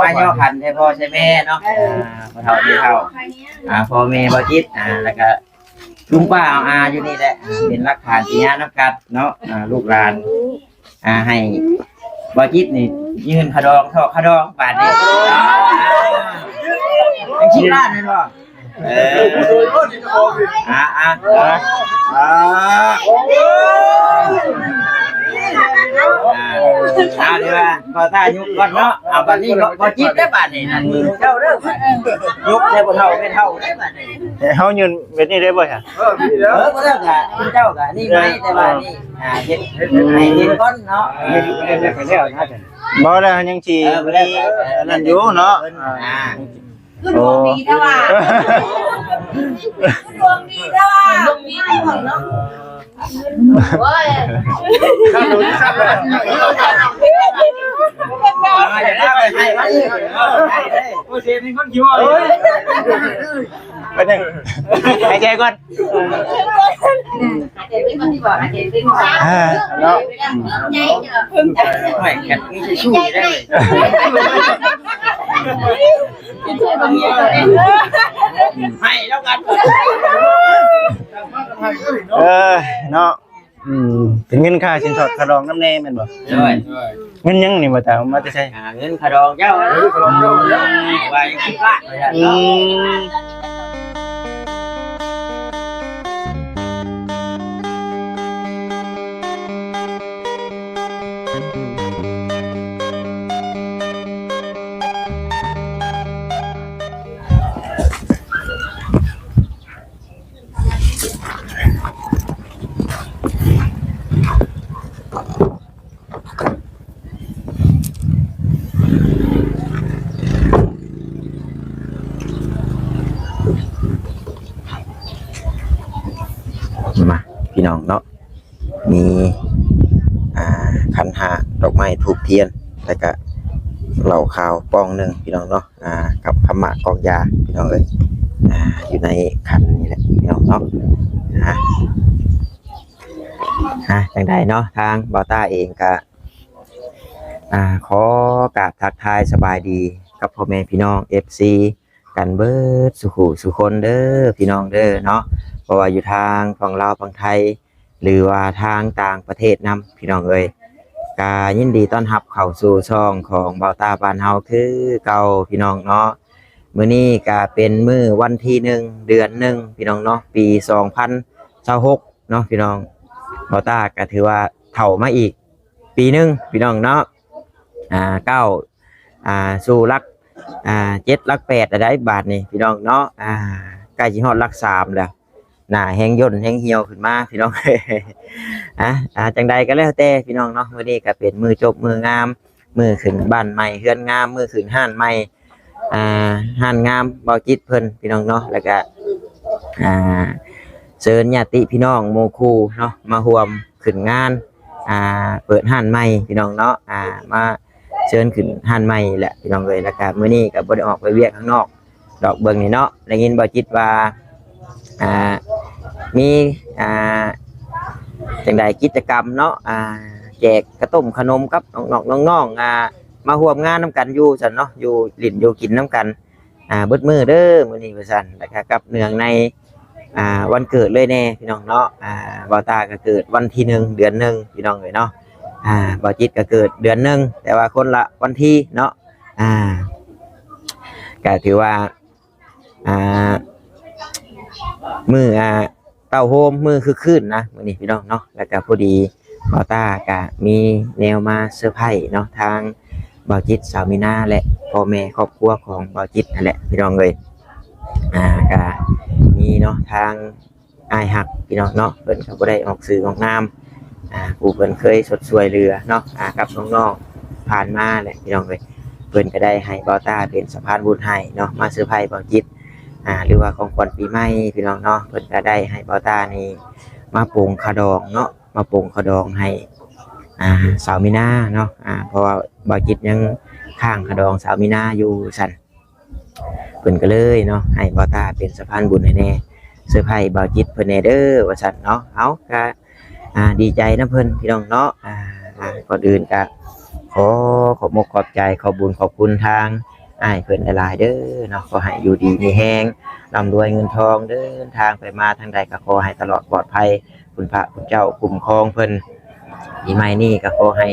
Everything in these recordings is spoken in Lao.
ມາຍໍຂັນໃສ່ພໍ່ໃສ່ແມ່ເນາະ ເອີ ອ່າ ພໍ່ເຖົ້າແມ່ເຖົ້າ ອ່າ ພໍ່ແມ່ບໍ່ຈິດ ອ່າ ແລ້ວກະລຸງປ້າອາຢູ່ນີ້ແຫຼະ ເປັນຫຼັກຖານທີ່ຍານຳກັນເນາະ ອ່າ ລູກຫຼານ ອ່າ ໃຫ້ບໍ່ຈິດນີ້ຍື່ນຂະດອງ ຊອກຂະດອງບາດນີ້ ອ່າ ສິບລ້ານແມ່ນບໍ່? ເອີ ອ່າ ອ່າ ອ່າ ອ່າ ອ່າ ດຽວ ບໍ່ຕ້າຍຸກກ່ອນເນາະ ເອົາ ບາດນີ້ບໍ່ຈິດເດີ ບາດນີ້ນັ້ນ ເຈົ້າເດີ ບາດນີ້ ຍຸກແຕ່ບໍ່ເຖົ້າແມ່ເຖົ້າເດີ ບາດນີ້ ເຮົາຍື່ນແບບນີ້ໄດ້ບໍ່ຊະ? ເອີ ບໍ່ໄດ້ ເຈົ້າກະນີ້ໄມ້ ແຕ່ວ່ານີ້ ອ່າ ເຮັດ ເຮັດໃຫ້ເຫັນກ່ອນເນາະ ເອີ ບໍ່ໄດ້ ຍັງຊິ ເອີ ບໍ່ໄດ້ ອັນນັ້ນຢູ່ເນາະ ອ່າ ຄືດວງດີແທ້ວ່າ ຄືດວງດີແທ້ວ່າ ດວງດີແທ້ວ່າເນາະ ໂອ້ຍ ຄັກໂດນຄັກເລີຍ ໂອ້ຍ ເສຍເປັນຄົນຂີ້ວໍ້ ເອີ ເປັນຫຍັງ ຫາຍໃຈກ່ອນ ອືມ ຫາຍໃຈເປັນກ່ອນດີກວ່າ ຫາຍໃຈເປັນກ່ອນ ອ່າ ເນາະ ໃຫ້ກັນມີທິຊູ້ໄດ້ ໃຫ້ແລ້ວກັນ ເອີ ເນາະ ອືມ ເປັນເງິນຄ່າສິນສອດຄ່າດອງນຳແດ່ແມ່ນບໍ່? ໂດຍ ເງິນຫຍັງນີ້ບໍ່ຕາ ມາແຕ່ໃສ? ອ່າ ເງິນຄ່າດອງເຈົ້າ ເອີ ຄ່າດອງເຈົ້າ ວ່າສິບລ້ານ ອືມ ມາ ພີ່ນ້ອງເນາະ ມີ ອ່າ ຂັນຫ້າ ດອກໄມ້ ທູບທຽນ ແລ້ວກະເຫຼົ້າຂາວປ່ອງໜຶ່ງ ພີ່ນ້ອງເນາະ. ອ່າ ກັບຄຳໝາກກອກຢາ ພີ່ນ້ອງເອີຍ ອ່າ ຢູ່ໃນຂັນນີ້ແຫຼະ ພີ່ນ້ອງເນາະ ອ່າ ອ່າ ຈັ່ງໃດເນາະ ທາງບ່າວຕ້າເອງກະ ອ່າ ຂໍກາບທັກທາຍສະບາຍດີກັບພໍ່ແມ່ພີ່ນ້ອງ ເອັຟຊີ ກັນເບິດສູ່ຜູ້ສູ່ຄົນເດີ ພີ່ນ້ອງເດີເນາະ ບໍ່ວ່າຢູ່ທາງຝັ່ງລາວ ຝັ່ງໄທ ຫຼືວ່າທາງຕ່າງປະເທດນຳ ພີ່ນ້ອງເອີຍ ກະຍິນດີຕ້ອນຮັບເຂົ້າສູ່ຊ່ອງຂອງບ່າວຕ້າບ້ານເຮົາຄືເກົ່າ ພີ່ນ້ອງເນາະ. ມື້ນີ້ກະເປັນມື້ວັນທີໜຶ່ງ ເດືອນໜຶ່ງ ພີ່ນ້ອງເນາະ ປີສອງພັນຊາວຫົກເນາະ ພີ່ນ້ອງ. ບ່າວຕ້າກະຖືວ່າເຖົ້າມາອີກປີໜຶ່ງ ພີ່ນ້ອງເນາະ ອ່າ ກ້າວ ອ່າ ສູ່ຫຼັກ ອ່າ ເຈັດ ຫຼັກແປດແລ້ວໃດ໋ ບາດນີ້ ພີ່ນ້ອງເນາະ ອ່າ ໃກ້ຊິຮອດຫຼັກສາມແລ້ວ ໜ້າແຮງຢ່ນແຮງຫ່ຽວຂຶ້ນມາ ພີ່ນ້ອງ ອ່າ ອ່າ ຈັ່ງໃດກໍແລ້ວແຕ່ ພີ່ນ້ອງເນາະ ມື້ນີ້ກໍເປັນມື້ຈົບມື້ງາມ ມື້ຂຶ້ນບ້ານໃໝ່ເຮືອນງາມ ມື້ຂຶ້ນຮ້ານໃໝ່ ອ່າ ຮ້ານງາມບ່າວຈິດເພິ່ນ ພີ່ນ້ອງເນາະ ແລ້ວກໍ ອ່າ ເຊີນຍາດຕິພີ່ນ້ອງໝູ່ຄູ່ເນາະ ມາຮ່ວມຂຶ້ນງານ ອ່າ ເປີດຮ້ານໃໝ່ ພີ່ນ້ອງເນາະ ອ່າ ມາ ເຊີນຂຶ້ນຮ້ານໃໝ່ແຫຼະ ພີ່ນ້ອງເອີຍ ແລ້ວກະມື້ນີ້ກະບໍ່ໄດ້ອອກໄປວຽກຂ້າງນອກດອກ ເບິ່ງນີ້ເນາະ ໄດ້ຍິນບ່າວຈິດວ່າ ອ່າ ມີ ອ່າ ຈັ່ງໃດ ກິດຈະກຳເນາະ ອ່າ ແຈກກະຕົ້ມຂະໜົມກັບນ້ອງໆ ນ້ອງໆ ອ່າ ມາຮ່ວມງານນຳກັນຢູ່ຊັ້ນເນາະ ຢູ່ຫຼິ້ນຢູ່ກິນນຳກັນ ອ່າ ເບິດມື້ເດີມື້ນີ້ວ່າຊັ້ນ ແລ້ວກະກັບເນື່ອງໃນ ອ່າ ວັນເກີດເລີຍແດ່ ພີ່ນ້ອງເນາະ ອ່າ ບ່າວຕ້າກໍເກີດວັນທີໜຶ່ງ ເດືອນໜຶ່ງ ພີ່ນ້ອງເອີຍເນາະ ອ່າ ບ່າວຈິດກໍເກີດເດືອນໜຶ່ງ ແຕ່ວ່າຄົນລະວັນທີເນາະ ອ່າ ກໍຖືວ່າ ອ່າ ມື້ ອ່າ ເຕົ້າໂຮມ ມື້ຄຶກຄື້ນນະ ມື້ນີ້ ພີ່ນ້ອງເນາະ ແລ້ວກໍພໍດີ ບ່າວຕ້າກະມີແນວມາເຊີໄພເນາະ ທາງບ່າວຈິດ ສາວມີນາ ແລະ ພໍ່ແມ່ຄອບຄົວຂອງບ່າວຈິດຫັ້ນແຫຼະ ພີ່ນ້ອງເອີຍ ອ່າ ກະມີເນາະ ທາງອ້າຍຮັກ ພີ່ນ້ອງເນາະ ເພິ່ນກໍບໍ່ໄດ້ອອກຊື່ອອກນາມ ອ່າ ຜູ້ເພິ່ນເຄີຍຊົດຊ່ວຍເຫຼືອເນາະ ອ່າ ກັບນ້ອງໆ ຜ່ານມາແຫຼະ ພີ່ນ້ອງເອີຍ ເພິ່ນກໍໄດ້ໃຫ້ບ່າວຕ້າເປັນສະພານບຸນໃຫ້ເນາະ ມາເຊີໄພບ່າວຈິດ ອ່າ ຫຼືວ່າຂອງຂວັນປີໃໝ່ ພີ່ນ້ອງເນາະ ເພິ່ນກໍໄດ້ໃຫ້ບ່າວຕ້ານີ້ມາປົງຂະດອງເນາະ ມາປົງຂະດອງໃຫ້ ອ່າ ສາວມີນາເນາະ ອ່າ ເພາະວ່າບ່າວຈິດຍັງຄ້າງຂະດອງສາວມີນາຢູ່ຊັ້ນ ເພິ່ນກໍເລີຍເນາະ ໃຫ້ບ່າວຕ້າເປັນສະພານບຸນໃຫ້ແດ່ ເຊີໄພບ່າວຈິດເພິ່ນແດ່ເດີວ່າຊັ້ນເນາະ ເຮົາກໍ ອ່າ ດີໃຈນຳເພິ່ນ ພີ່ນ້ອງເນາະ ອ່າ ອ່າ ກ່ອນອື່ນກໍ ຂໍຂອບອົກຂອບໃຈ ຂອບບຸນຂອບຄຸນທາງອ້າຍເພິ່ນຫຼາຍໆເດີເນາະ. ຂໍໃຫ້ຢູ່ດີມີແຮງ ລ່ຳລວຍເງິນທອງ ເດີນທາງໄປມາທາງໃດກໍຂໍໃຫ້ຕະຫຼອດປອດໄພ ຄຸນພະຄຸນເຈົ້າຄຸ້ມຄອງເພິ່ນ. ປີໃໝ່ນີ້ກໍຂໍໃຫ້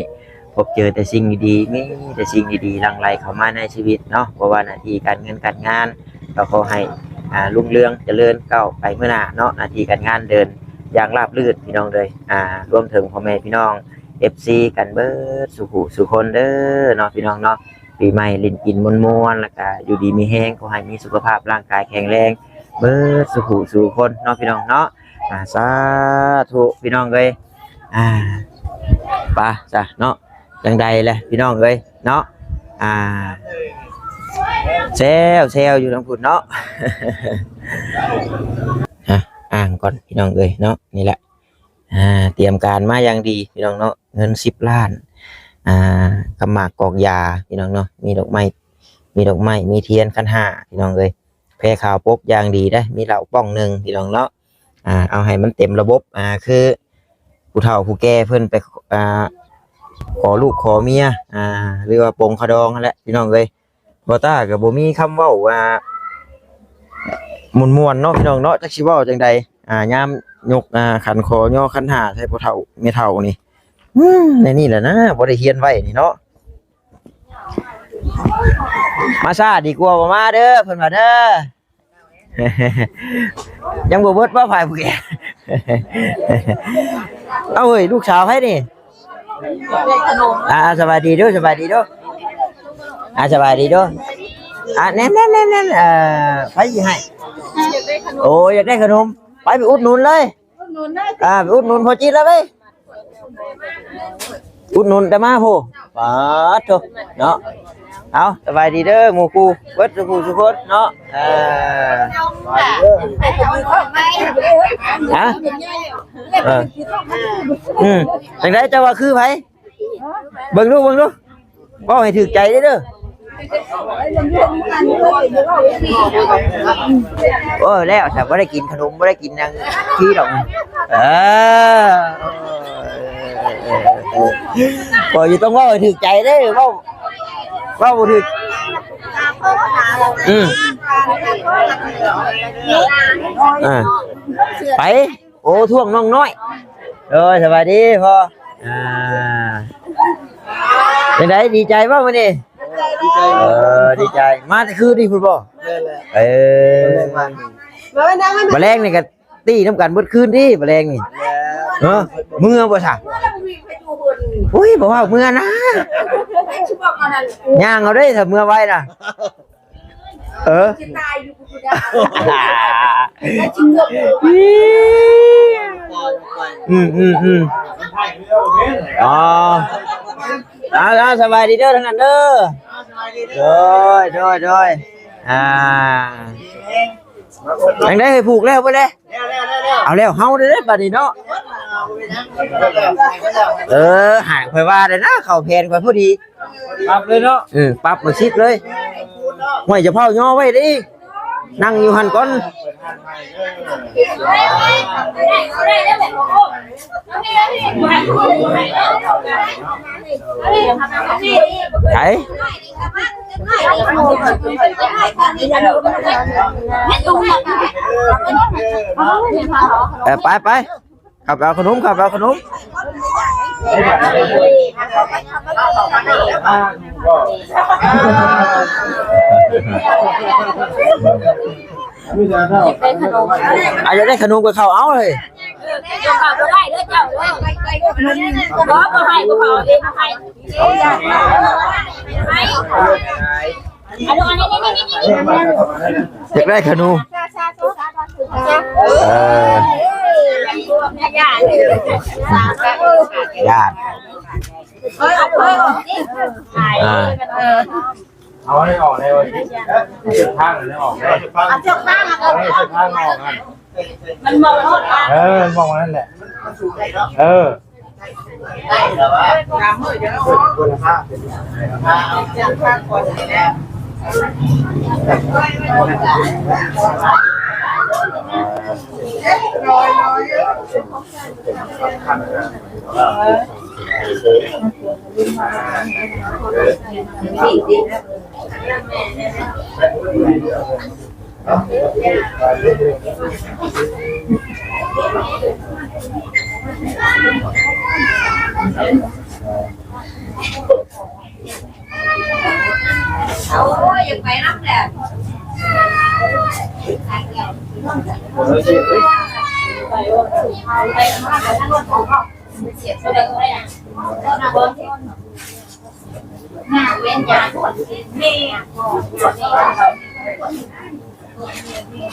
ພົບເຈີແຕ່ສິ່ງດີໆ ມີແຕ່ສິ່ງດີໆຫຼັ່ງໄຫຼເຂົ້າມາໃນຊີວິດເນາະ. ບໍ່ວ່າໜ້າທີ່ການເງິນການງານ ກໍຂໍໃຫ້ ອ່າ ຮຸ່ງເຮືອງຈະເລີນກ້າວໄປເມືອໜ້າເນາະ. ໜ້າທີ່ການງານເດີນຢ່າງລາບລື່ນ ພີ່ນ້ອງເອີຍ. ອ່າ ລວມເຖິງພໍ່ແມ່ພີ່ນ້ອງ ເອັຟຊີ ກັນເບິດສູ່ຜູ້ສູ່ຄົນເດີເນາະ ພີ່ນ້ອງເນາະ. ປີໃໝ່ຫຼິ້ນກິນມ່ວນໆ ແລ້ວກະຢູ່ດີມີແຮງ ຂໍໃຫ້ມີສຸຂະພາບຮ່າງກາຍແຂງແຮງເບິດສູ່ຜູ້ສູ່ຄົນເນາະ ພີ່ນ້ອງເນາະ. ອ່າ ສາທຸ ພີ່ນ້ອງເອີຍ. ອ່າ ໄປຊະເນາະ ຈັ່ງໃດແຫຼະ ພີ່ນ້ອງເອີຍເນາະ. ອ່າ ແຊວແຊວຢູ່ທາງພຸ້ນເນາະ. ອ່າ ອ່າງກ່ອນ ພີ່ນ້ອງເອີຍເນາະ. ນີ້ແຫຼະ ອ່າ ຕຽມການມາຢ່າງດີ ພີ່ນ້ອງເນາະ. ເງິນສິບລ້ານ ອ່າ ກັບໝາກກອກຢາ ພີ່ນ້ອງເນາະ. ມີດອກໄມ້ ມີດອກໄມ້ ມີທຽນ ຂັນຫ້າ ພີ່ນ້ອງເອີຍ. ແພຂາວປົກຢ່າງດີເດ້ ມີເຫຼົ້າປ່ອງໜຶ່ງ ພີ່ນ້ອງເນາະ. ອ່າ ເອົາໃຫ້ມັນເຕັມລະບົບ ອ່າ ຄືຜູ້ເຖົ້າຜູ້ແກ່ເພິ່ນໄປ ອ່າ ຂໍລູກຂໍເມຍ ອ່າ ຫຼືວ່າປົງຂະດອງຫັ້ນແຫຼະ ພີ່ນ້ອງເອີຍ. ບໍ່ຕ້າກໍບໍ່ມີຄຳເວົ້າວ່າມ່ວນໆເນາະ ພີ່ນ້ອງເນາະ. ຈັກຊິເວົ້າຈັ່ງໃດ ອ່າ ຍາມຍົກ ອ່າ ຂັນຂໍຍໍຂັນຫ້າໃສ່ພໍ່ເຖົ້າແມ່ເຖົ້ານີ້ ອືມ ໃນນີ້ແຫຼະນະ ບໍ່ໄດ້ຮຽນໄວ້ນີ້ເນາະ. ມາຊ້າດີກວ່າບໍ່ມາເດີ ເພິ່ນວ່າເດີ. ຍັງບໍ່ເບິດບໍ່ ພາຍຜູ້ແກ່. ເອົາເອີຍ ລູກສາວໃຜນີ້? ອ່າ ສະບາຍດີເດີ ສະບາຍດີເດີ. ອ່າ ສະບາຍດີເດີ. ອ່າ ແນ່ນໆໆໆ ເອີ ໃຜຊິໃຫ້? ໂອ້ ຢາກໄດ້ຂະໜົມ ໄປ ໄປອຸດໜູນເລີຍ. ອ່າ ໄປອຸດໜູນພໍ່ຈິດລະເວີຍ. ອຸດໜູນແຕ່ມາໂພ ປາດໂທເນາະ. ເອົາ ສະບາຍດີເດີໝູ່ຄູ່ເບິດສູ່ຜູ້ສູ່ຄົນເນາະ. ເອີ ຮະ ເອີ ອືມ ຈັ່ງໃດ ເຈົ້າວ່າຄືໃຜ? ເບິ່ງດູ ເບິ່ງດູ. ເວົ້າໃຫ້ຖືກໃຈເດີ. ໂອ້ ແລ້ວ ຖ້າບໍ່ໄດ້ກິນຂະໜົມ ບໍ່ໄດ້ກິນຫຍັງຟຣີດອກ. ເອີ ບໍ່ຢູ່ ຕ້ອງເວົ້າໃຫ້ຖືກໃຈເດີ. ເວົ້າ ເວົ້າບໍ່ຖືກ. ອືມ ອ່າ ໄປ. ໂອ້ ທ້ວງນ້ອງນ້ອຍ. ໂດຍ ສະບາຍດີພໍ່. ອ່າ ຈັ່ງໃດ ດີໃຈບໍ່ມື້ນີ້? ດີໃຈ ເອີ ດີໃຈ. ມາແຕ່ຄືນນີ້ພຸ້ນບໍ່? ແມ່ນແຫຼະ. ເອີ ມື້ແລງນີ້ກໍຕີນຳກັນເບິດຄືນຕິ ມື້ແລງນີ້. ເອີ ເມືອບໍ່ຊະ? ໂອ້ຍ ບໍ່ເວົ້າເມືອນະ. ຍ່າງເອົາເດ້ ຖ້າເມືອໄວນະ. ເອີ ຊິຕາຍຢູ່ພຸ້ນນະ. ອືມໆໆ ອໍ ເອົາໆ ສະບາຍດີເດີທາງນັ້ນເດີ. ໂດຍໆໆ ອ່າ ຈັ່ງໃດ ໃຫ້ຜູກແລ້ວເບິດແລ້ວ? ເອົາແລ້ວເຮົາເດີບາດນີ້ເນາະ. ເອີ ຫາກຂ້ອຍວ່າແລ້ວນະ ເຂົ້າແຜນຂ້ອຍພໍດີ. ປັບເລີຍເນາະ. ເອີ ປັບມາຊິດເລີຍ. ຫ້ວຍ ຈະເຝົ້າຍໍໄວ້ເດ້ ນັ່ງຢູ່ຫັ້ນກ່ອນ. ໄປ ເອີ ໄປ ໄປ. ເຂົ້າໄປເອົາຂະໜົມ ເຂົ້າໄປເອົາຂະໜົມ. ອາ ຢາກໄດ້ຂະໜົມກໍເຂົ້າເອົາເຮີ້ຍ. ເຂົ້າບໍ່ໄດ້ເດີເຈົ້າເດີ. ບໍ່ ບໍ່ໃຫ້ ບໍ່ເຂົ້າເອງ ບໍ່ໃຫ້. ຢາກໄດ້ຂະໜົມ. ເອີ ຢ້ານ ອ່າ ເອົາໃຫ້ອອກແນ່ເວີ້ຍ ເອົາເຊືອກຟາງໃຫ້ອອກແນ່ ເອົາເຊືອກຟາງ ເອົາເຊືອກຟາງອອກຫັ້ນ. ມັນມອງໂລດວ່າ ເອີ ມັນມອງນັ້ນແຫຼະ ເອີ. ເອີ. ໂອ້ຍ ຢາກໄປນຳແຫຼະ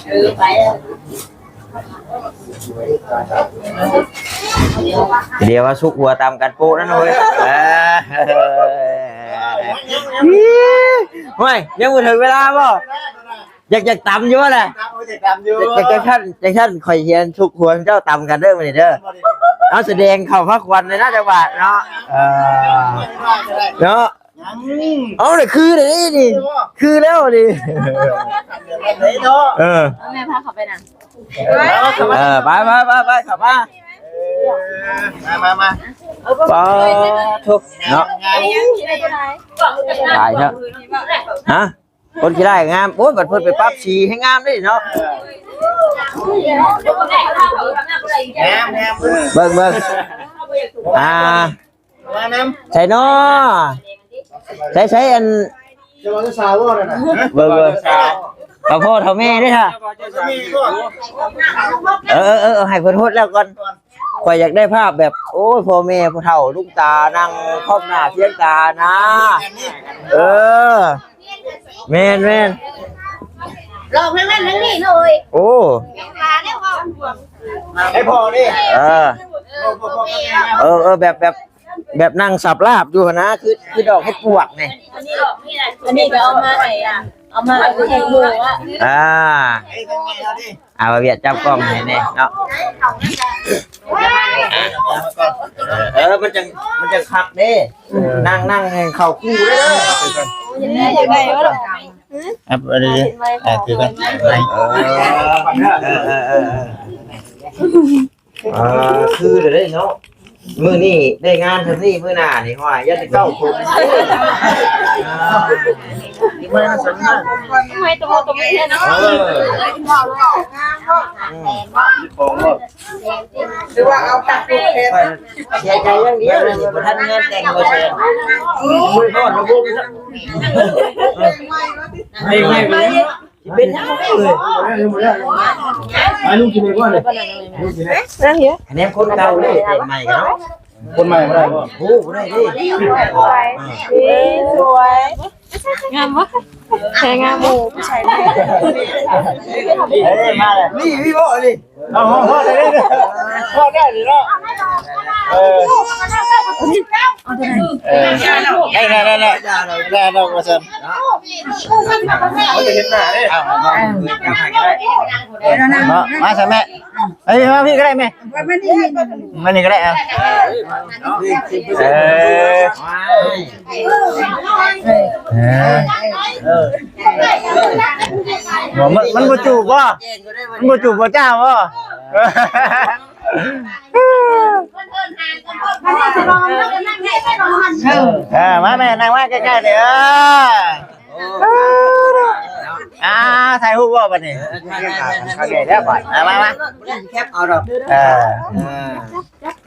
ເອີ ໄປ ດຽວວ່າສຸກຫົວຕຳກັນໂປະນັ້ນເວີຍ ເອີ ໂອ້ຍ ຍັງບໍ່ເຖິງເວລາບໍ່? ຢາກ ຢາກຕຳຢູ່ແຫຼະ ຕຳ ໂອ້ຍ ຢາກຕຳຢູ່ ຢາກ ຢາກ ຈັ່ງຊັ້ນ ຈັ່ງຊັ້ນຂ້ອຍຮຽນສຸກຫົວເຈົ້າຕຳກັນເດີມື້ນີ້ເດີ ເອົາສະແດງເຂົ້າພາຄວັນເລີຍນະ ຈັງຫວະເນາະ ເອີ ເນາະ ອືມ ເອົາລະ ຄືເດ້ນີ້ ຄືແລ້ວນີ້ ເອີ ເອົາແມ່ພາເຂົາໄປນຳ ເອີ ໄປ ໄປ ໄປ ໄປ ເຂົ້າມາ ເອີ ມາ ມາ ມາ ປາໂທ້ ເນາະ ຫຼາຍເນາະ ຮະ ຄົນຂີ້ຮ້າຍງາມ ໂອ້ຍ ບັດເພິ່ນໄປປັບສີໃຫ້ງາມເດ້ເນາະ ງາມ ງາມ ເບິ່ງ ເບິ່ງ ອ່າ ມານຳ ໃສນໍ ໃສ ໃສ ອັນ ເຈົ້າບ່າວເຈົ້າສາວບໍ່ນັ້ນນະ ເບິ່ງ ເບິ່ງ ເຖົ້າພໍ່ເຖົ້າແມ່ເດ້ທ່າ ເອີ ເອີ ເອີ ໃຫ້ເພິ່ນໂຮດແລ້ວກ່ອນ ຂ້ອຍຢາກໄດ້ພາບແບບ ໂອ້ຍ ພໍ່ແມ່ຜູ້ເຖົ້າລຸງຕານັ່ງພ້ອມໜ້າພຽງຕານະ ເອີ ແມ່ນ ແມ່ນ ລອງທາງນັ້ນທາງນີ້ເນາະເອີຍ ໂອ້ ມາແລ້ວ ໃຫ້ພໍ່ນີ້ ເອີ ເອີ ເອີ ແບບ ແບບ ແບບນັ່ງສັບລາບຢູ່ຫັ້ນນະ ຄື ຄືດອກເຫັດປວກນີ້ ອັນນີ້ກໍເອົາມາໃຫ້ ເອົາມາໃຫ້ໝູ່ອະ ອ່າ ເອົາວຽດຈັບກ້ອງໃຫ້ແດ່ເນາະ ເອີ ມັນຈັ່ງ ມັນຈັ່ງຄັກເດ້ ນັ່ງ ນັ່ງໃຫ້ເຂົ້າຄູ່ເດ້ ຢາກໄດ້ບໍ່ລະ ອັບອັນນີ້ ອ່າ ຖືກ່ອນ ເອີ ເອີ ເອີ ເອີ ອ່າ ຄືເດ້ເນາະ ມື້ນີ້ໄດ້ງານສ່ຳນີ້ ມື້ໜ້ານີ້ ຫ້ອຍ ຢ່າແຕ່ເກົ້າຄົນ ເອີ ເອີ ຂອງ ຫຼືວ່າເອົາຜັກປູກແທນ ເສຍໃຈຢ່າງດຽວເລີຍ ບໍ່ທັນງານແຕ່ງບໍ່ແຊນ ມື້ຮອດລະບົງ ເພງໃໝ່ບໍ່ໄດ້ ຊິເປັນຫຍັງເລີຍ ມາລຸງກິນໄດ້ບໍ່ນີ້ ລຸງກິນໄດ້ ອັນນີ້ຄົນເກົ່າເລີຍ ເພງໃໝ່ເນາະ ຄົນໃໝ່ບໍ່ໄດ້ບໍ່ ໂອ້ ບໍ່ໄດ້ເດ້ ສວຍ ງາມບໍ່ ແພງງາມບໍ່ ເອີ ມາແລ້ວ ນີ້ ນີ້ບໍ່ນີ້ ເອົາ ຮອດ ຮອດໄດ້ເນາະ ເອີ ເອີ ໄດ້ ໄດ້ ໄດ້ ໄດ້ ໄດ້ ໄດ້ ວ່າຊັ້ນ ເອົາ ເອົາ ເອົາ ເນາະ ມາຊະແມ່ ເອີ ມາພີ້ກໍໄດ້ແມ່ ມານີ້ກໍໄດ້ ເອົາ ເອີ ເອີ ເອີ ບໍ່ ມັນ ມັນບໍ່ຈູບບໍ່? ມັນບໍ່ຈູບບໍ່ຈ້າບໍ່? ເອີ ມາແມ່ ນັ່ງມາໃກ້ໆນີ້ ເອີ ອ່າ ຖ່າຍຮູບບໍ່ບັດນີ້? ເອີ ຖ່າຍ ຖ່າຍ ຖ່າຍ ຖ່າຍ ເອົາແລ້ວບັດ ມາ ມາ ມາ ແຄບເອົາດອກ ເອີ ອ່າ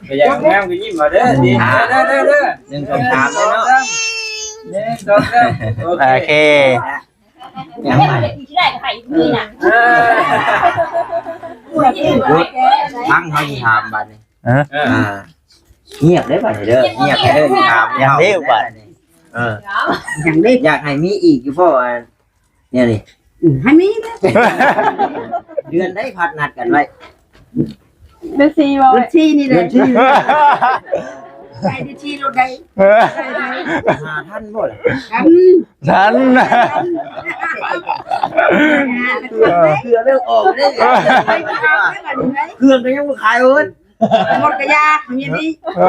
ກໍຢາກງາມກໍຍິ້ມເອົາເດີ ດີເດີ ເດີ ເດີ ໜຶ່ງ ສອງ ສາມ ເດີເນາະ ໜຶ່ງ ສອງ ສາມ ໂອເຄ ໂອເຄ ເອີ ຟັງເຮົາຊິຖາມບັດນີ້ ເອີ ອ່າ ງຽບເດີບັດນີ້ເດີ ງຽບເດີ ຖາມ ຍັງເດ້ບັດນີ້ ເອີ ຍັງເດ້ ຢາກໃຫ້ມີອີກຢູ່ບໍ່ ອັນ ແນວນີ້ ອືມ ໃຫ້ມີເດີ ເດືອນໃດພັດນັດກັນໄວ້? ເດືອນສີ່ບໍ່? ເດືອນສີ່ນີ້ແຫຼະ ເດືອນສີ່ ໄດ້ເດືອນສີ່ໂລດໄດ້ ຫາທັນບໍ່ລະ? ທັນ ທັນ ເທື່ອເລີກອອກເດ້ ເຄື່ອງກໍຍັງບໍ່ຂາຍເບິດ ໝົດກະຢາ ມີນີ້ ເອີ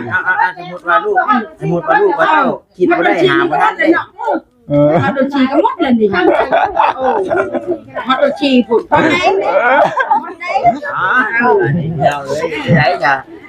ເອົາ ເອົາ ສົມມຸດວ່າລູກ ສົມມຸດວ່າລູກວ່າເຈົ້າຄິດບໍ່ໄດ້ຫາບໍ່ທັນເດ້ ເອີ ຮອດໂດນຊີກໍໝົດແລ້ວນີ້ ຮອດໂດນຊີພຸ້ນ ໄປ ໝົດໄດ້ ອ່າ ເອົາເລີຍ ໄດ້ຈ້ະ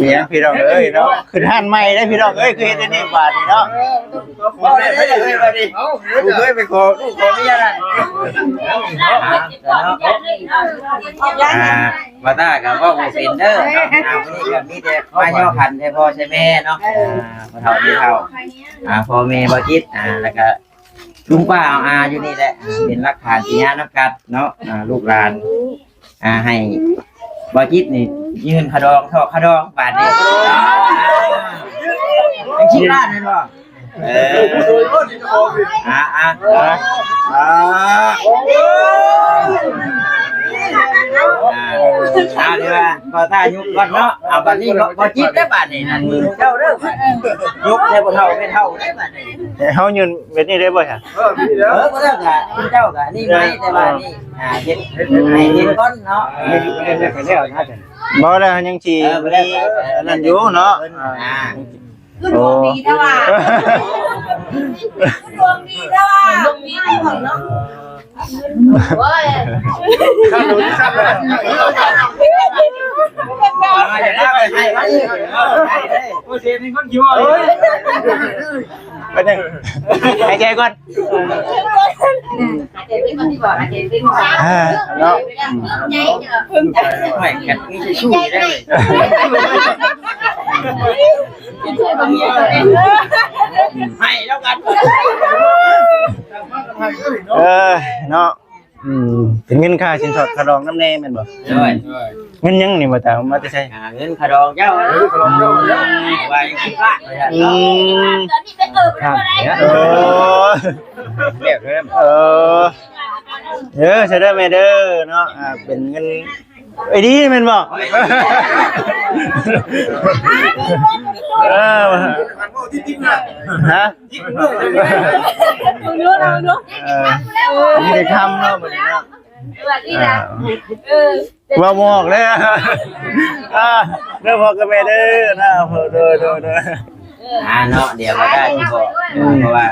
ເນຍພີ່ນ້ອງເອີຍເນາະ ຂຶ້ນຮ້ານໃໝ່ເດ້ພີ່ນ້ອງເອີຍ ຄືເຮັດອັນນີ້ບາດນີ້ເນາະ ເວົ້າໄດ້ເລີຍບາດນີ້ ເຄີຍໄປຂໍລູກຂໍເມຍນັ້ນ ອ່າ ບໍ່ຕ້າກໍເວົ້າບໍ່ເປັນເດີເນາະ ອ່າ ມື້ນີ້ກໍມີແຕ່ມາຍໍຂັນໃສ່ພໍ່ໃສ່ແມ່ເນາະ ອ່າ ພໍ່ເຖົ້າແມ່ເຖົ້າ ອ່າ ພໍ່ແມ່ບໍ່ຈິດ ອ່າ ແລ້ວກໍລຸງປ້າອາຢູ່ນີ້ແຫຼະ ເປັນຫຼັກຖານທີ່ຍານຳກັນເນາະ ອ່າ ລູກຫຼານ ອ່າ ໃຫ້ບໍ່ຈິດນີ້ຍື່ນຂະດອງ ຖອກຂະດອງບາດນີ້ ອ່າ ຍັງຄິດລ້ານແມ່ນບໍ່? ເອີ ອ່າ ອ່າ ອ່າ ອ່າ ເອົາເດີວ່າ ຂໍຖ້າຍົກກ່ອນເນາະ. ເອົາ ບາດນີ້ບໍ່ ບໍ່ຈິດເດີບາດນີ້ນະ ມືເຈົ້າເດີບາດນີ້ ຍົກໃສ່ຜູ້ເຖົ້າແມ່ເຖົ້າເດີບາດນີ້. ໃຫ້ເຮົາຍື່ນແບບນີ້ໄດ້ບໍ່ຊະ? ເອີ ບໍ່ແລ້ວກະ ເຈົ້າກະນີ້ໄວ້ ແຕ່ວ່ານີ້ ອ່າ ເຮັດ ໃຫ້ເຫັນກ່ອນເນາະ. ເຮັດ ເຮັດ ເຮັດແລ້ວນະ ບໍ່ແລ້ວຍັງຊິ ເອີ ບໍ່ແລ້ວກະ ອັນນັ້ນຢູ່ເນາະ. ອ່າ ຄືດວງດີແທ້ວ່າ ຄືດວງດີແທ້ວ່າ ດວງດີເນາະ. ໂອ້ຍ ໂອ້ຍ ເສຍເປັນຄົນຂີ້ວໍ້ ເອີຍ ເປັນຫຍັງ? ຫາຍໃຈກ່ອນ ຫາຍໃຈເປັນບໍ່ ຫາຍໃຈເປັນບໍ່ ອ່າ ເນາະ ອືມ ໃຫຍ່ເນາະ ແມ່ນ ມີຊິຊູ້ໄດ້ເລີຍ ໃຫ້ແລ້ວກັນ ເອີ ເນາະ ອືມ ເປັນເງິນຄ່າສິນສອດຄ່າດອງນຳແດ່ແມ່ນບໍ່? ໂດຍ ໂດຍ ເງິນຫຍັງນີ້ບໍ່ຕາ ມາແຕ່ໃສ? ອ່າ ເງິນຄ່າດອງເຈົ້າ ເອີ ຄ່າດອງເຈົ້າ ວ່າຍັງສິບລ້ານວ່າຊັ້ນ ອື ເນາະ ມ ຕອນນີ້ໄປເກີດບໍ່ໄດ້ ເອີ ແບບນັ້ນ ເອີ ເອີ ຊະເດີແມ່ເດີເນາະ ອ່າ ເປັນເງິນ ໄອ້ດີແມ່ນບໍ່? ເອີ ຮະ? ເອີ ມີແຕ່ຄຳເນາະ ມື້ນີ້ເນາະ ເອີ ເວົ້າບໍ່ອອກເດ້ ອ່າ ເດີພໍ່ກັບແມ່ເດີເນາະ ໂດຍ ໂດຍ ໂດຍ ອ່າ ເນາະ ດຽວບໍ່ໄດ້ຊິບອກ ອືມ ເພາະວ່າ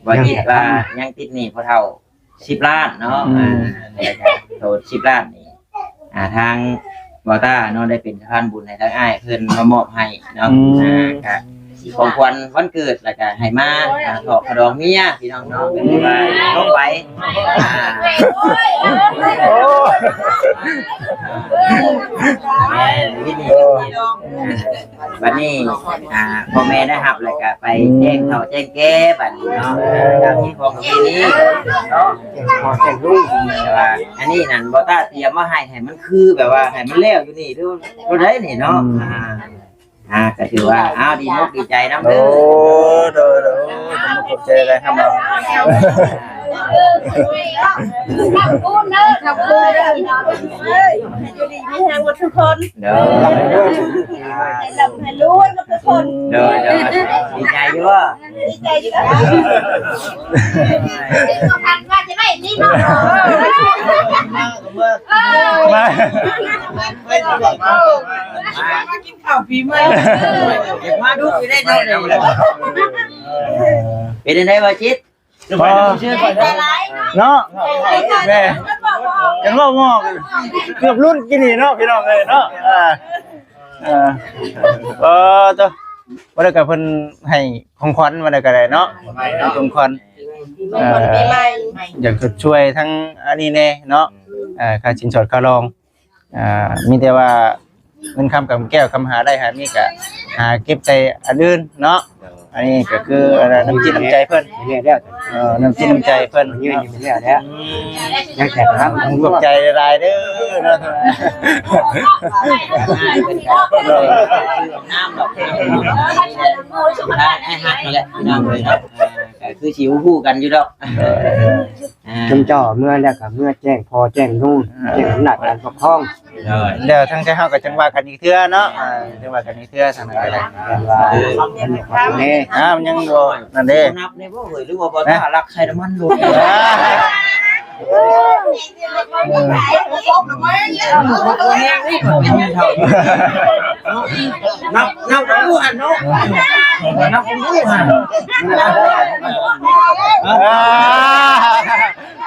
ບໍ່ຄິດວ່າຍັງຕິດໜີ້ພໍ່ເຖົ້າ ສິບລ້ານເນາະ ອືມ ອ່າ ໂຕສິບລ້ານນີ້ ອ່າ ທາງບໍ່ຕ້າເນາະ ໄດ້ເປັນສະພານບຸນໃຫ້ທາງອ້າຍເພິ່ນມາມອບໃຫ້ເນາະ ອືມ ອ່າ ກະຂອງຂວັນວັນເກີດ ແລ້ວກະໃຫ້ມາ ອ່າ ຖອກຂະດອງເມຍພີ່ນ້ອງເນາະ ກໍຖືວ່າລົງໄປ ອ່າ ໂອ້ ແມ່ນ ວິນນີ້ ບັດນີ້ ອ່າ ພໍ່ແມ່ໄດ້ຮັບແລ້ວກະໄປແຈ້ງເຖົ້າແຈ້ງແກ່ບັດນີ້ເນາະ ຕາມຮີດຄອງປະເພນີເນາະ ແຈ້ງພໍ່ແຈ້ງລຸງ ແຕ່ວ່າອັນນີ້ນັ້ນບໍ່ຕ້າຕຽມມາໃຫ້ ໃຫ້ມັນຄືແບບວ່າໃຫ້ມັນແລ້ວຢູ່ນີ້ ຫຼືບໍ່ໄດ້ນີ້ເນາະ ອືມ ອ່າ ອ່າ ກໍຖືວ່າ ອ້າວ ດີອົກດີໃຈນຳເດີ ໂອ້ ໂດຍ ໂດຍ ໂອ້ຍ ຂອບໃຈຫຼາຍໆ ທຳບຸນເດີ ທຳບຸນເດີ ພີ່ນ້ອງເອີຍ ໃຫ້ຢູ່ດີມີແຮງໝົດທຸກຄົນ ໂດຍ ໃຫ້ລ່ຳໃຫ້ລວຍໝົດທຸກຄົນ ໂດຍ ໂດຍ ດີໃຈຢູ່ບໍ່? ດີໃຈຢູ່ ວ່າຈະໄດ້ນີ້ເນາະ ມາ ມາກິນເຂົ້າປີໃໝ່ ມາດຸຢູ່ໄດ້ເນາະ ເປັນຈັ່ງໃດວ່າຈິດ? ເນາະ ແມ່ ຈັ່ງເວົ້າບໍ່ອອກ ເກືອບຫຼຸດກິນນີ້ເນາະ ພີ່ນ້ອງເອີຍເນາະ ອ່າ ເອີ ເອີ ໂຕ ວ່າແລ້ວກໍເພິ່ນໃຫ້ຂອງຂວັນວ່າແລ້ວກໍໄດ້ເນາະ ໃຫ້ຂອງຂວັນ ເອີ ຢາກຊົດຊ່ວຍທັງອັນນີ້ແດ່ເນາະ ເອີ ຄ່າສິນສອດຄ່າດອງ ອ່າ ມີແຕ່ວ່າເງິນຄຳກຳແກ້ວ ຄຳຫາໄດ້ຫາມີກະຫາເກັບໃສ່ອັນອື່ນເນາະ ອັນນີ້ກໍຄື ເອີ ນ້ຳຈິດນ້ຳໃຈເພິ່ນ ແລ້ວ ເອີ ນ້ຳຈິດນ້ຳໃຈເພິ່ນ ຍືນຢູ່ແລ້ວ ອືມ ຍັງແຕ່ທຳ ຂອບໃຈຫຼາຍໆເດີເນາະ ງາມດອກ ໃຫ້ຮັກນີ້ແຫຼະ ພີ່ນ້ອງເອີຍເນາະ ກໍຄືຊິຮູ້ກັນຢູ່ດອກ ເອີ ອ່າ ຊຸມເຈົ້າເມືອແລ້ວກໍເມືອແຈ້ງພໍ່ແຈ້ງລຸງ ອ່າ ແຈ້ງອຳນາດການປົກຄອງ ໂດຍ ແລ້ວທາງເຮົາກໍຈັ່ງວ່າກັນອີກເທື່ອເນາະ ອ່າ ຈັ່ງວ່າກັນອີກເທື່ອ ທາງນັ້ນກໍໄດ້ ແມ່ນວ່າ ເອີ ອ່າ ມັນຍັງບໍ່ນັ້ນເດ້ ນັບໄດ້ບໍ່ເອີຍ ຫຼືວ່າບໍ່ຖ້າລັກໃສ່ນ້ຳມັນລົດ ອ່າ ນັບ ນັບຮູ້ຫັ້ນເນາະ ນັບຮູ້ຫັ້ນ ອ່າ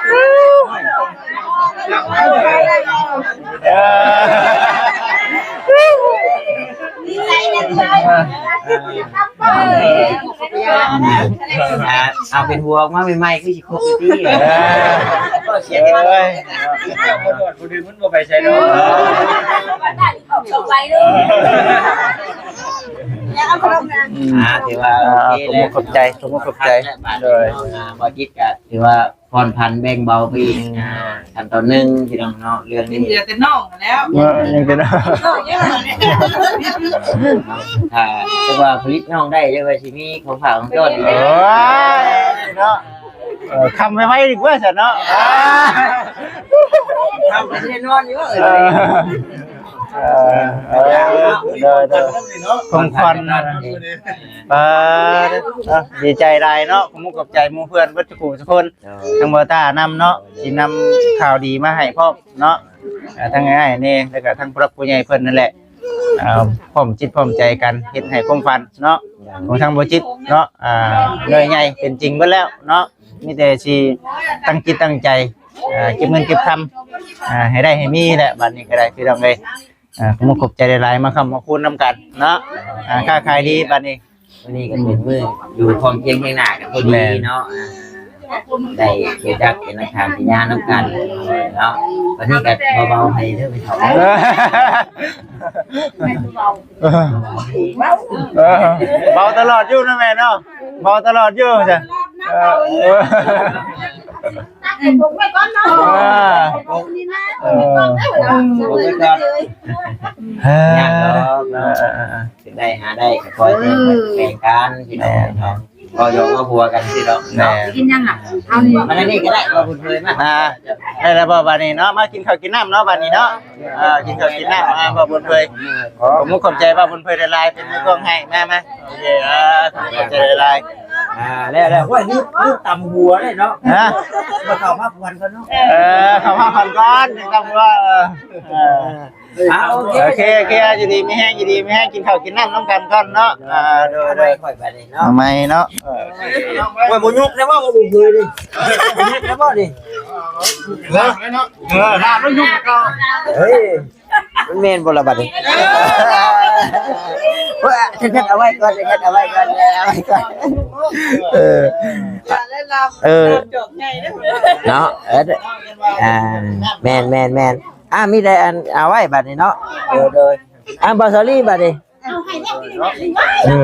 ເອີ ເອົາເປັນຫົວອອກມາໃໝ່ໆ ຄືຊິຄົບຢູ່ຕິ ເອີ ເອີຍ ບໍ່ໂດດ ບໍ່ດຶງ ມັນບໍ່ໄປໃສດອກ ອືມ ອ່າ ຖືວ່າ ອ່າ ໂອເຄເລີຍ ຂອບໃຈ ຂອບໃຈ ໂດຍ ອ່າ ບໍ່ຈິດກະຖືວ່າຜ່ອນຜັນແບ່ງເບົາໄປອີກ ອ່າ ຂັ້ນຕອນໜຶ່ງ ພີ່ນ້ອງເນາະ ເລື່ອງນີ້ ຍັງເຫຼືອແຕ່ນ້ອງຫັ້ນແລ້ວ ເນາະ ຍັງແຕ່ນ້ອງ ນ້ອງຍັງ ຖ້າ ແຕ່ວ່າຜະລິດນ້ອງໄດ້ ຈັ່ງວ່າຊິມີຂອງຝາກຂອງຕ້ອນ ໂອ້ຍ ເນາະ ເອີ ຄຳໄວໆດີກວ່າຊັ້ນເນາະ ອ່າ ເຮົາກໍຊິໄດ້ນອນຢູ່ ເອີ ເອີ ເອີ ເອີ ເດີ ເດີ ຂອງຂວັນ ເອີ ເອີ ດີໃຈຫຼາຍເນາະ ຂອບມຸກຂອບໃຈໝູ່ເພື່ອນເບິດທຸກຜູ້ທຸກຄົນ ເອີ ທັງບໍ່ຕ້ານຳເນາະ ທີ່ນຳຂ່າວດີມາໃຫ້ພ້ອມເນາະ ເອີ ທັງອ້າຍແດ່ ແລ້ວກໍທັງຜູ້ຫຼັກຜູ້ໃຫຍ່ເພິ່ນນັ້ນແຫຼະ ເອີ ພ້ອມຈິດພ້ອມໃຈກັນເຮັດໃຫ້ຄວາມຝັນເນາະ ຂອງທາງບໍ່ຈິດເນາະ ອ່າ ໜ່ວຍໃຫຍ່ເປັນຈິງເບິດແລ້ວເນາະ ມີແຕ່ຊິຕັ້ງຈິດຕັ້ງໃຈ ອ່າ ເກັບເງິນເກັບຄຳ ອ່າ ໃຫ້ໄດ້ໃຫ້ມີແຫຼະ ບັດນີ້ກໍໄດ້ພີ່ນ້ອງເອີຍ ອ່າ ຂອບມຸກຂອບໃຈຫຼາຍໆ ມາຄ້ຳມາຄູນນຳກັນເນາະ ອ່າ ຄ້າຂາຍດີບັດນີ້ ມື້ນີ້ກໍເປັນມື້ຢູ່ພ້ອມພຽງພຽງໜ້າກັນພໍດີເນາະ ອ່າ ໄດ້ຮູ້ຈັກເປັນຫຼັກຖານພະຍານນຳກັນເນາະ ບັດນີ້ກໍເບົາໆໃຫ້ເດີ ໄປເຖົ້າເດີ ເອີ ເອີ ເບົາຕະຫຼອດຢູ່ນະແມ່ເນາະ ເບົາຕະຫຼອດຢູ່ຈ້ະ ເອີ ເອີ ຕັດໃຫ້ຜົມໄວ້ກ່ອນເນາະ ເອີ ຜົມນີ້ນະ ເອີ ຜົມໄວ້ກ່ອນ ເອີ ຍາກດອກເນາະ ເອີ ເອີ ເອີ ຊິໄດ້ຫາໄດ້ກໍຄ່ອຍແບ່ງ ເອີ ແບ່ງກັນພີ່ນ້ອງເນາະ ເວົ້າຢອກເວົ້າຫົວກັນຊີ້ດອກເນາະ ແມ່ນ ກິນຫຍັງລະ ເອົານີ້ ມາທາງນີ້ກໍໄດ້ ເວົ້າເພິ່ນເລີຍມາ ອ່າ ໄດ້ແລ້ວບໍ່ບາດນີ້ເນາະ ມາກິນເຂົ້າກິນນ້ຳເນາະບາດນີ້ເນາະ ເອີ ກິນເຂົ້າກິນນ້ຳ ອ່າ ເວົ້າເພິ່ນເລີຍ ຂອບມຸກຂອບໃຈເວົ້າເພິ່ນເລີຍຫຼາຍໆ ເປັນມືກ້ອງໃຫ້ ມາ ມາ ໂອເຄ ອ່າ ຂອບໃຈຫຼາຍໆ ອ່າ ແລ້ວ ແລ້ວ ໂອ້ຍ ລືມ ລືມຕຳຫົວເດ້ເນາະ ຮະ ມາເຂົ້າພັກຜ່ອນກ່ອນເນາະ ເອີ ເຂົ້າພັກຜ່ອນກ່ອນ ຈຶ່ງຕຳຫົວ ເອີ ອ່າ ໂອເຄ ໂອເຄ ໂອເຄ ຢູ່ດີມີແຮງ ຢູ່ດີມີແຮງ ກິນເຂົ້າກິນນ້ຳນຳກັນກ່ອນເນາະ ອ່າ ໂດຍ ໂດຍ ເອົາໃໝ່ເນາະ ເອີ ໂອ້ຍ ບໍ່ຍົກແລ້ວວ່າບໍ່ເຄີຍນີ້ ບໍ່ຍົກແລ້ວບໍ່ນີ້ ເອີ ເອີ ໜ້າມັນຍຸກເກົ່າ ເຮີ້ຍ ມັນແມ່ນບໍ່ລະບັດນີ້ ເອີ ເອົາໄວ້ກ່ອນ ເອົາໄວ້ກ່ອນ ເອົາໄວ້ກ່ອນ ເອີ ເອີ ເນາະ ເອີ ອ່າ ແມ່ນໆໆ ອ່າ ມີແຕ່ອັນ ເອົາໄວ້ບັດນີ້ເນາະ ໂດຍໆ ອ່າ ບ່າວສາລີບັດນີ້ ອືມ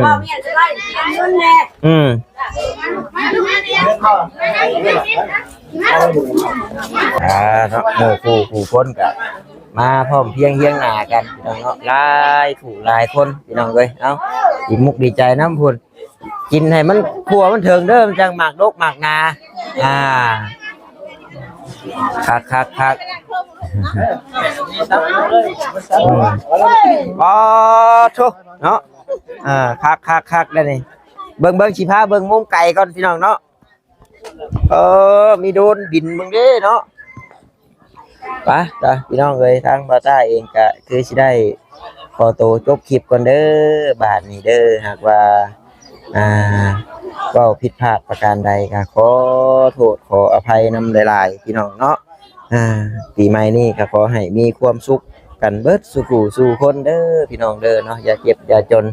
ອືມ ອ່າ ເນາະ ໝູ່ຄູ່ຜູ້ຄົນກໍມາພ້ອມພຽງຮຽງໜ້າກັນ ພີ່ນ້ອງເນາະ ຫຼາຍຜູ້ຫຼາຍຄົນ ພີ່ນ້ອງເອີຍ ເອົ້າ ດີມຸກດີໃຈນຳພຸ້ນ ກິນໃຫ້ມັນຄົວມັນເຖິງເດີ ມັນຈັ່ງໝາກດົກໝາກໜາ ອ່າ ຄັກໆໆ ອືມ ປາໂທ້ ເນາະ ອ່າ ຄັກໆໆ ແລ້ວນີ້ ເບິ່ງໆ ຊິພາເບິ່ງມຸມໄກກ່ອນ ພີ່ນ້ອງເນາະ ເອີ ມີໂດຣນບິນເບິ່ງເດ້ເນາະ ໄປ ໄປ ພີ່ນ້ອງເອີຍ ທາງບ່າວຕ້າເອງກະຄືຊິໄດ້ຂໍໂຕຈົບຄລິບກ່ອນເດີ ບາດນີ້ເດີ ຫາກວ່າ ອ່າ ເວົ້າຜິດພາດປະການໃດກະຂໍໂທດຂໍອະໄພນຳຫຼາຍໆ ພີ່ນ້ອງເນາະ ອ່າ ປີໃໝ່ນີ້ກະຂໍໃຫ້ມີຄວາມສຸກກັນເບິດສູ່ຜູ້ສູ່ຄົນເດີ ພີ່ນ້ອງເດີເນາະ ຢ່າເຈັບຢ່າຈົນ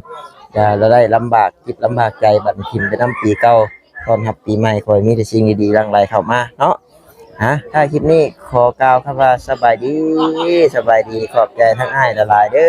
ຢ່າລະໄດ້ລຳບາກຈິດລຳບາກໃຈ ບັດນີ້ຖິ້ມໄປນຳປີເກົ່າ ຕ້ອນຮັບປີໃໝ່ ຂໍໃຫ້ມີແຕ່ສິ່ງດີໆຫຼັ່ງໄຫຼເຂົ້າມາເນາະ ຮະ ທ້າຍຄລິບນີ້ຂໍກ່າວຄຳວ່າສະບາຍດີ ສະບາຍດີ ຂອບໃຈທັງອ້າຍຫຼາຍໆເດີ.